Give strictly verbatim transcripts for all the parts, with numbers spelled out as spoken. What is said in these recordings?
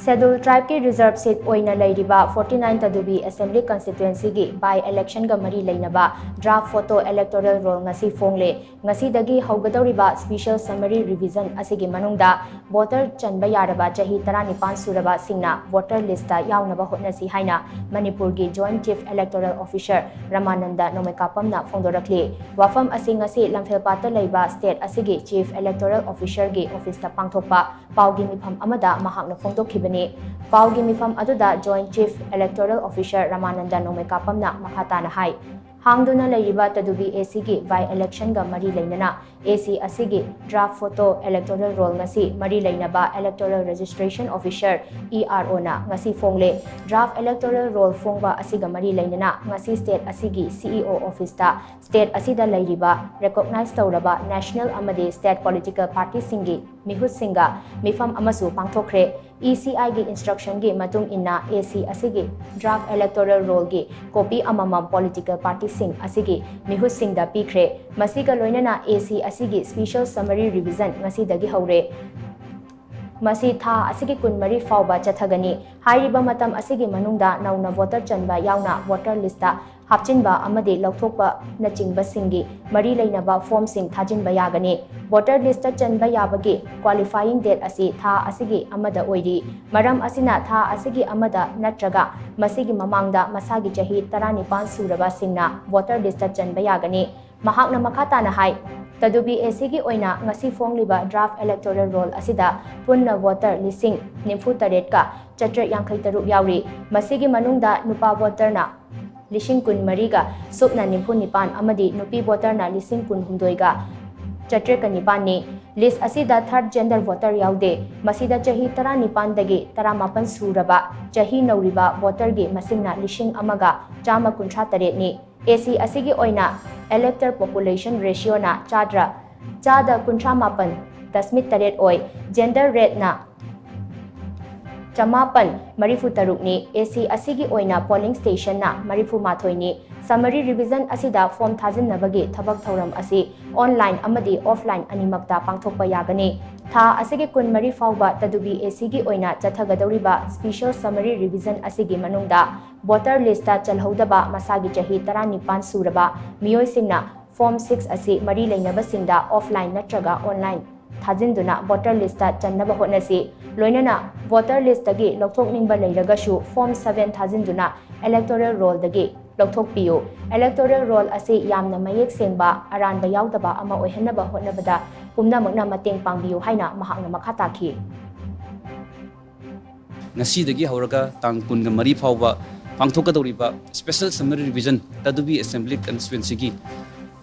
Scheduled Tribeꯀꯤ reserve seat ꯑꯣꯏꯅ ꯂꯩꯔꯤꯕ forty nine ꯇꯗꯨꯕꯤ Assembly Constituencyꯒꯤ by electionꯒ ꯃꯔꯤ ꯂꯩꯅꯕ draft photo electoral roll ꯉꯁꯤ ꯐꯣꯡꯂꯦ꯫ ꯉꯁꯤꯗꯒꯤ ꯍꯧꯒꯗꯧꯔꯤꯕ special summary revision ꯑꯁꯤꯒꯤ ꯃꯅꯨꯡꯗ voter ꯆꯟꯕ ꯌꯥꯔꯕ ꯆꯍꯤ ꯇꯔꯥꯅꯤꯄꯥꯟ ꯁꯨꯔꯕꯁꯤꯡꯅ voter listꯇ ꯌꯥꯎꯅꯕ ꯍꯣꯠꯅꯁꯤ ꯍꯥꯏꯅ ꯃꯅꯤꯄꯨꯔꯒꯤ Joint Chief Electoral Officer ꯔꯃꯥꯅꯟꯗ ꯅꯣꯡꯃꯩꯀꯥꯄꯝꯅ ꯐꯣꯡꯗꯣꯔꯛꯂꯤ꯫ ꯋꯥꯐꯝ ꯑꯁꯤ ꯉꯁꯤ ꯂꯝꯐꯦꯜꯄꯥꯠꯇ ꯂꯩꯕ state ꯑꯁꯤꯒꯤ Chief Electoral Officerꯒꯤ officeꯇ ꯄꯥꯡꯊꯣꯛꯄ ꯄꯥꯎꯒꯤ ꯃꯤꯐꯝ ꯑꯃꯗ ꯃꯍꯥꯛꯅ ꯐꯣꯡꯗꯣꯛꯈꯤꯕꯅꯤ꯫ ꯄꯥꯎꯒꯤ ꯃꯤꯐꯝ ꯑꯗꯨꯗ Joint Chief Electoral Officer ꯔꯃꯥꯅꯟꯗ ꯅꯣꯡꯃꯩꯀꯥꯄꯝꯅ ꯃꯈꯥ ꯇꯥꯅ ꯍꯥꯏ, ꯍꯥꯡꯗꯨꯅ ꯂꯩꯔꯤꯕ ꯇꯗꯨꯕꯤ ACꯒꯤ by electionꯒ ꯃꯔꯤ ꯂꯩꯅꯅ AC ꯑꯁꯤꯒꯤ draft photo electoral roll ꯉꯁꯤ ꯃꯔꯤ ꯂꯩꯅꯕ Electoral Registration Officer, EROꯅ ꯉꯁꯤ ꯐꯣꯡꯂꯦ꯫ Draft electoral roll ꯐꯣꯡꯕ ꯑꯁꯤꯒ ꯃꯔꯤ ꯂꯩꯅꯅ ꯉꯁꯤ state ꯑꯁꯤꯒꯤ CEO officeꯇ state ꯑꯁꯤꯗ ꯂꯩꯔꯤꯕ recognize ꯇꯧꯔꯕ national ꯑꯃꯗꯤ state political partyꯁꯤꯡꯒꯤ ꯃꯤꯍꯨꯠꯁꯤꯡꯒ ꯃꯤꯐꯝ ꯑꯃꯁꯨ ꯄꯥꯡꯊꯣꯛꯈ꯭ꯔꯦ꯫ ECIꯒꯤ instructionꯒꯤ ꯃꯇꯨꯡ ꯏꯟꯅ AC ꯑꯁꯤꯒꯤ draft electoral rollꯒꯤ copy ꯑꯃꯃꯝ political partyꯁꯤꯡ ꯑꯁꯤꯒꯤ ꯃꯤꯍꯨꯠꯁꯤꯡꯗ ꯄꯤꯈ꯭ꯔꯦ꯫ ꯃꯁꯤꯒ ꯂꯣꯏꯅꯅ AC ꯑꯁꯤꯒꯤ special summary revision ꯉꯁꯤꯗꯒꯤ ꯍꯧꯔꯦ꯫ ꯃꯁꯤ ꯊꯥ ꯑꯁꯤꯒꯤ ꯀꯨꯟꯃꯔꯤ ꯐꯥꯎꯕ ꯆꯠꯊꯒꯅꯤ꯫ ꯍꯥꯏꯔꯤꯕ ꯃꯇꯝ ꯑꯁꯤꯒꯤ ꯃꯅꯨꯡꯗ ꯅꯧꯅ voter ꯆꯟꯕ ꯌꯥꯎꯅ voter listꯇ ꯍꯥꯞꯆꯤꯟꯕ ꯑꯃꯗꯤ ꯂꯧꯊꯣꯛꯄꯅꯆꯤꯡꯕꯁꯤꯡꯒꯤ ꯃꯔꯤ ꯂꯩꯅꯕ formꯁꯤꯡ ꯊꯥꯖꯤꯟꯕ ꯌꯥꯒꯅꯤ꯫ Voter listꯇ ꯆꯟꯕ ꯌꯥꯕꯒꯤ qualifying date ꯑꯁꯤ ꯊꯥ ꯑꯁꯤꯒꯤ ꯑꯃꯗ ꯑꯣꯏꯔꯤ꯫ ꯃꯔꯝ ꯑꯁꯤꯅ ꯊꯥ ꯑꯁꯤꯒꯤ ꯑꯃꯗ ꯅꯠꯇ꯭ꯔꯒ ꯃꯁꯤꯒꯤ ꯃꯃꯥꯡꯗ ꯃꯁꯥꯒꯤ ꯆꯍꯤ ꯇꯔꯥꯅꯤꯄꯥꯟ ꯁꯨꯔꯕꯁꯤꯡꯅ voter listꯇ ꯆꯟꯕ ꯌꯥꯒꯅꯤ꯫ ꯃꯍꯥꯛꯅ ꯃꯈꯥ ꯇꯥꯅ ꯍꯥꯏ, ꯇꯗꯨꯕꯤ ACꯒꯤ ꯑꯣꯏꯅ ꯉꯁꯤ ꯐꯣꯡꯂꯤꯕ draft electoral roll ꯑꯁꯤꯗ ꯄꯨꯟꯅ voter ꯂꯤꯁꯤꯡ ꯅꯤꯐꯨ ꯇꯔꯦꯠꯀ ꯆꯥꯇ꯭ꯔꯦꯠ ꯌꯥꯡꯈꯩ ꯇꯔꯨꯛ ꯌꯥꯎꯔꯤ꯫ ꯃꯁꯤꯒꯤ ꯃꯅꯨꯡꯗ ꯅꯨꯄꯥ voterꯅ ꯂꯤꯁꯤꯡ ꯀꯨꯟꯃꯔꯤꯒ ꯁꯨꯞꯅ ꯅꯤꯐꯨ ꯅꯤꯄꯥꯟ ꯑꯃꯗꯤ ꯅꯨꯄꯤ voterꯅ ꯂꯤꯁꯤꯡ ꯀꯨꯟꯍꯨꯝꯗꯣꯏꯒ ꯆꯥꯇ꯭ꯔꯦꯠꯀ ꯅꯤꯄꯥꯟꯅꯤ꯫ List ꯑꯁꯤꯗ third gender voter ꯌꯥꯎꯗꯦ꯫ ꯃꯁꯤꯗ ꯆꯍꯤ ꯇꯔꯥꯅꯤꯄꯥꯟꯗꯒꯤ ꯇꯔꯥꯃꯥꯄꯟ ꯁꯨꯔꯕ ꯆꯍꯤ ꯅꯧꯔꯤꯕ voterꯒꯤ ꯃꯁꯤꯡꯅ ꯂꯤꯁꯤꯡ ꯑꯃꯒ ꯆꯥꯝꯃ ꯀꯨꯟꯊ꯭ꯔꯥ ꯇꯔꯦꯠꯅꯤ꯫ AC ꯑꯁꯤꯒꯤ ꯑꯣꯏꯅ elector population ratioꯅ ꯆꯥꯗ꯭ꯔ, ꯆꯥꯗ ꯀꯨꯟꯊ꯭ꯔꯥ ꯃꯥꯄꯟ ꯗꯁꯃꯤꯛ ꯇꯔꯦꯠ ꯑꯣꯏ꯫ Gender rateꯅ ꯆꯃꯥꯄꯟ ꯃꯔꯤꯐꯨ ꯇꯔꯨꯛꯅꯤ꯫ AC ꯑꯁꯤꯒꯤ ꯑꯣꯏꯅ polling stationꯅ ꯃꯔꯤꯐꯨ ꯃꯥꯊꯣꯏꯅꯤ꯫ Summary revision ꯑꯁꯤꯗ form ꯊꯥꯖꯤꯟꯅꯕꯒꯤ ꯊꯕꯛ ꯊꯧꯔꯝ ꯑꯁꯤ online ꯑꯃꯗꯤ offline ꯑꯅꯤꯃꯛꯇ ꯄꯥꯡꯊꯣꯛꯄ ꯌꯥꯒꯅꯤ꯫ ꯊꯥ ꯑꯁꯤꯒꯤ ꯀꯨꯟꯃꯔꯤ ꯐꯥꯎꯕ ꯇꯗꯨꯕꯤ ꯑꯦꯁꯤꯒꯤ ꯑꯣꯏꯅ ꯆꯠꯊꯒꯗꯧꯔꯤꯕ special summary revision ꯑꯁꯤꯒꯤ ꯃꯅꯨꯡꯗ voter listꯇ ꯆꯜꯍꯧꯗꯕ ꯃꯁꯥꯒꯤ ꯆꯍꯤ ꯇꯔꯥꯅꯤꯄꯥꯟ ꯁꯨꯔꯕ ꯃꯤꯑꯣꯏꯁꯤꯡꯅ form six ꯑꯁꯤ ꯃꯔꯤ ꯂꯩꯅꯕꯁꯤꯡꯗ offline ꯅꯠꯇ꯭ꯔꯒ online ꯊꯥꯖꯤꯟꯗꯨꯅ voter listꯇ ꯆꯟꯅꯕ ꯍꯣꯠꯅꯁꯤ꯫ ꯂꯣꯏꯅꯅ voter listꯇꯒꯤ ꯂꯧꯊꯣꯛꯅꯤꯡꯕ ꯂꯩꯔꯒꯁꯨ form seven ꯊꯥꯖꯤꯟꯗꯨꯅ electoral rollꯗꯒꯤ ꯂꯧꯊꯣꯛꯄꯤꯌꯨ꯫ Electoral roll ꯑꯁꯤ ꯌꯥꯝꯅ ꯃꯌꯦꯛ ꯁꯦꯡꯕ, ꯑꯔꯥꯟꯕ ꯌꯥꯎꯗꯕ ꯑꯃ ꯑꯣꯏꯍꯟꯅꯕ ꯍꯣꯠꯅꯕꯗ ꯄꯨꯝꯅꯃꯛꯅ ꯃꯇꯦꯡ ꯄꯥꯡꯕꯤꯌꯨ ꯍꯥꯏꯅ ꯃꯍꯥꯛꯅ ꯃꯈꯥ ꯇꯥꯈꯤ꯫ ꯉꯁꯤꯗꯒꯤ ꯍꯧꯔꯒ ꯇꯥꯡ ꯀꯨꯟꯒ ꯃꯔꯤ ꯐꯥꯎꯕ ꯄꯥꯡꯊꯣꯛꯀꯗꯧꯔꯤꯕ special summary revision ꯇꯗꯨꯕꯤ assembly constituencyꯒꯤ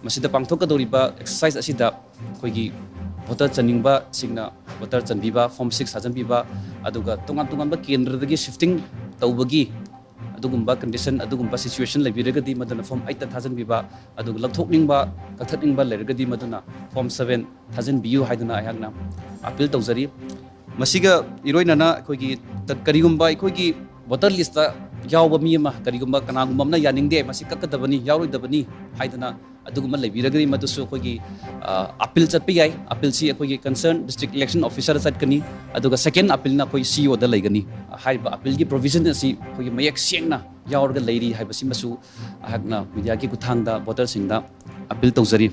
ꯃꯁꯤꯗ ꯄꯥꯡꯊꯣꯛꯀꯗꯧꯔꯤꯕ exercise ꯑꯁꯤꯗ ꯑꯩꯈꯣꯏꯒꯤ voter ꯆꯟꯅꯤꯡꯕꯁꯤꯡꯅ voter ꯆꯟꯕꯤꯕ, form six ꯊꯥꯖꯟꯕꯤꯕ, ꯑꯗꯨꯒ ꯇꯣꯉꯥꯟ ꯇꯣꯉꯥꯟꯕ ꯀꯦꯟꯗ꯭ꯔꯗꯒꯤ shifting ꯇꯧꯕꯒꯤ ꯑꯗꯨꯒꯨꯝꯕ condition, ꯑꯗꯨꯒꯨꯝꯕ situation ꯂꯩꯕꯤꯔꯒꯗꯤ ꯃꯗꯨꯅ form eightꯇ ꯊꯥꯖꯟꯕꯤꯕ, ꯑꯗꯨꯒ ꯂꯧꯊꯣꯛꯅꯤꯡꯕ, ꯀꯛꯊꯠꯅꯤꯡꯕ ꯂꯩꯔꯒꯗꯤ ꯃꯗꯨꯅ form seven ꯊꯥꯖꯟꯕꯤꯌꯨ ꯍꯥꯏꯗꯨꯅ ꯑꯩꯍꯥꯛꯅ appeal ꯇꯧꯖꯔꯤ꯫ ꯃꯁꯤꯒ ꯏꯔꯣꯏꯅꯅ ꯑꯩꯈꯣꯏꯒꯤ ꯇ-, ꯀꯔꯤꯒꯨꯝꯕ ꯑꯩꯈꯣꯏꯒꯤ voter listꯇ ꯌꯥꯎꯕ ꯃꯤ ꯑꯃ, ꯀꯔꯤꯒꯨꯝꯕ ꯀꯅꯥꯒꯨꯝꯕ ꯑꯃꯅ ꯌꯥꯅꯤꯡꯗꯦ, ꯃꯁꯤ ꯀꯛꯀꯗꯕꯅꯤ, ꯌꯥꯎꯔꯣꯏꯗꯕꯅꯤ ꯍꯥꯏꯗꯅ ꯑꯗꯨꯒꯨꯝꯕ ꯂꯩꯕꯤꯔꯒꯗꯤ ꯃꯗꯨꯁꯨ ꯑꯩꯈꯣꯏꯒꯤ, ꯑ, appeal ꯆꯠꯄ ꯌꯥꯏ꯫ Appealꯁꯤ ꯑꯩꯈꯣꯏꯒꯤ concern district election officerꯗ ꯆꯠꯀꯅꯤ, ꯑꯗꯨꯒ second appealꯅ ꯑꯩꯈꯣꯏ CEOꯗ ꯂꯩꯒꯅꯤ꯫ ꯍꯥꯏꯔꯤꯕ appealꯒꯤ provision ꯑꯁꯤ ꯑꯩꯈꯣꯏꯒꯤ ꯃꯌꯦꯛ ꯁꯦꯡꯅ ꯌꯥꯎꯔꯒ ꯂꯩꯔꯤ ꯍꯥꯏꯕꯁꯤꯃꯁꯨ ꯑꯩꯍꯥꯛꯅ mediaꯒꯤ ꯈꯨꯠꯊꯥꯡꯗ voterꯁꯤꯡꯗ appeal ꯇꯧꯖꯔꯤ꯫